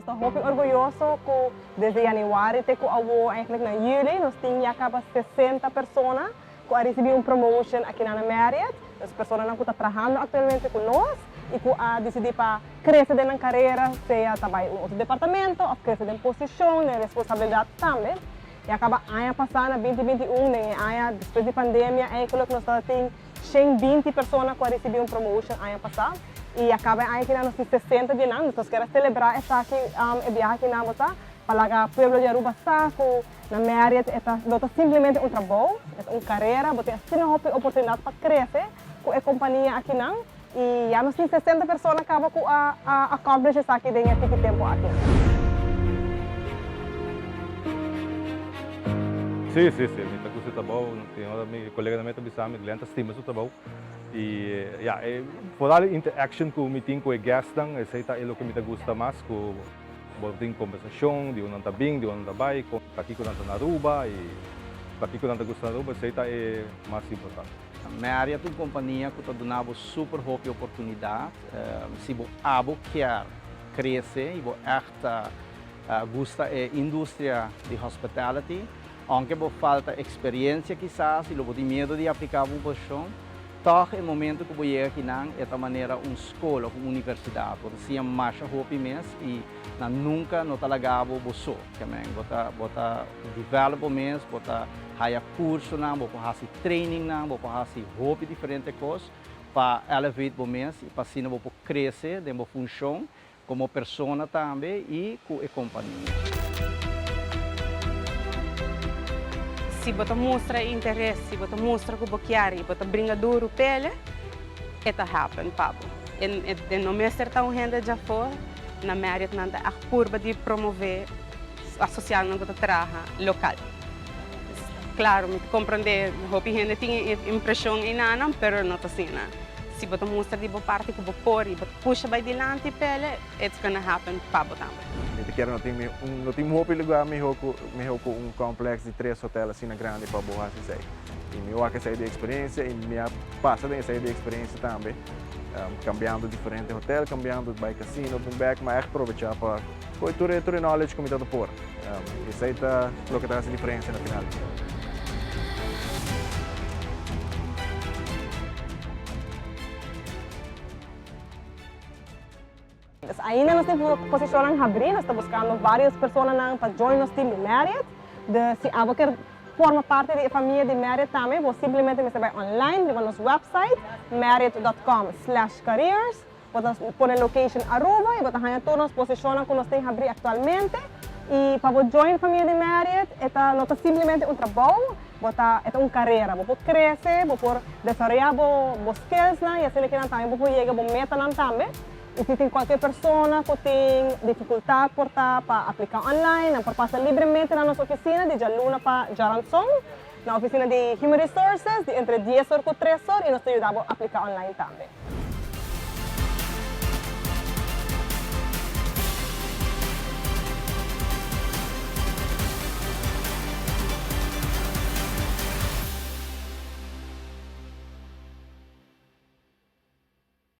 ta hopi orguyoso ku desde yanüari te ku awo eigenlijk na yüli nos tin ya kaba 60 persona ku a risibí un promotion akinan na Marriott. Dus personanan ku ta trahando aktualmente ku nos i ku a disidí pa krese den nan karera, sea ta bai un otro departamento òf krese den posishon, den responsabilidat tambe. Ya kaba aña pasá na 2021, den e aña despues di pandemia eigenlijk nos tabatin 120 persona ku a risibí un promotion aña pasá i ya kaba e aña kinan nos tin 60 di nan. Dus nos kier a selebrá esaki e biaha kinan bo ta pa laga pueblo di Aruba sa ku na Marriott e ta no ta simplemente un trabou, e ta un karera, bo tin asina hopi oportunidat pa krese ku e kompania akinan i ya nos tin 60 persona kaba ku a accomplish esaki den e tiki tempu aki. Sí, sí, sí, mi ta gusta e trabou, tin ora mi koleganan mi ta bisa mi, Glenn ta stima su trabou i ya, e foral e interaction ku mi tin ku e guestnan, esei ta e loke mi ta gusta mas ku bo tin kombersashon di unda nan ta bin, di unda nan ta bai, kon pakiko nan ta na Aruba i pakiko nan ta gusta na Aruba, esei ta e mas importante. Marriott ta un kompania ku ta duna bo super hopi oportunidat, si bo abo kier krese i bo ègt ta gusta e industria di hospitality, aunke bo falta experiencia kisas y lo bo tin miedo di aplica pa un posicion, tog e momento cu bo yega akinan e ta manera un scol of un universidad. Bo ta siña masha hopi mes y nan nunca no ta laga bo bo so. Kiamen bo ta bo ta develop bo mes, bo ta haya cursonan, bo por haci trainingnan, bo por haci hopi diferente cos pa elevate bo mes y pa asina bo por crece den bo funcion Komo persona tambe i ku e kompania. Si bo ta mustra interes, si bo ta mustra ku bo kier i bo ta bringa duru p'el, e ta happen pa bo. E no mester ta un hende djafó, na Marriott nan ta ègt purba di promové asosiadonan ku ta traha lokal. Klaro, mi ta komprondé hopi hende tin e impreshon einanan, pero no ta asina. Si bo ta mustra di bo parti ku bo por i bo ta pusha bai dilanti pele, it's gonna happen pa bo tambe. Mi ta kere no tin un no tin hopi lugar miho ku miho ku un complex di tres hotel asina grandi pa bo hasi esei. I mi wak esei di experiencia i mi a pasa den esei di experiencia tambe, cambiando diferente hotel, cambiando bai casino bin bek, ma echt probecha pa koe tur e tur e knowledge ku mi ta ta por. Esei ta loke ta hasi diferencia na final. Pues ainda nos tin posicionnan habrí, nos ta buscando varios personanan pa join nos team di Marriott. Dus si abo kier forma parti di e famia di Marriott tambe, bo simplemente mester bai online riba nos website marriott dot com slash careers. Bo ta pone location Aruba y bo ta haña tur nos posicionnan cu nos tin habrí actualmente. Y pa bo join famia di Marriott e ta no ta simplemente un trabou, bo ta e ta un carera. Bo por crece, bo por desaroya bo bo skillsnan y asina kinan tambe bo por yega bo metanan tambe. Y si tin cualkier persona cu tin dificultad por ta pa aplica online, nan por pasa libremente na nos oficina di djaluna pa djaranson na oficina di Human Resources di entre dies or cu tres or y nos ta yuda bo aplica online tambe.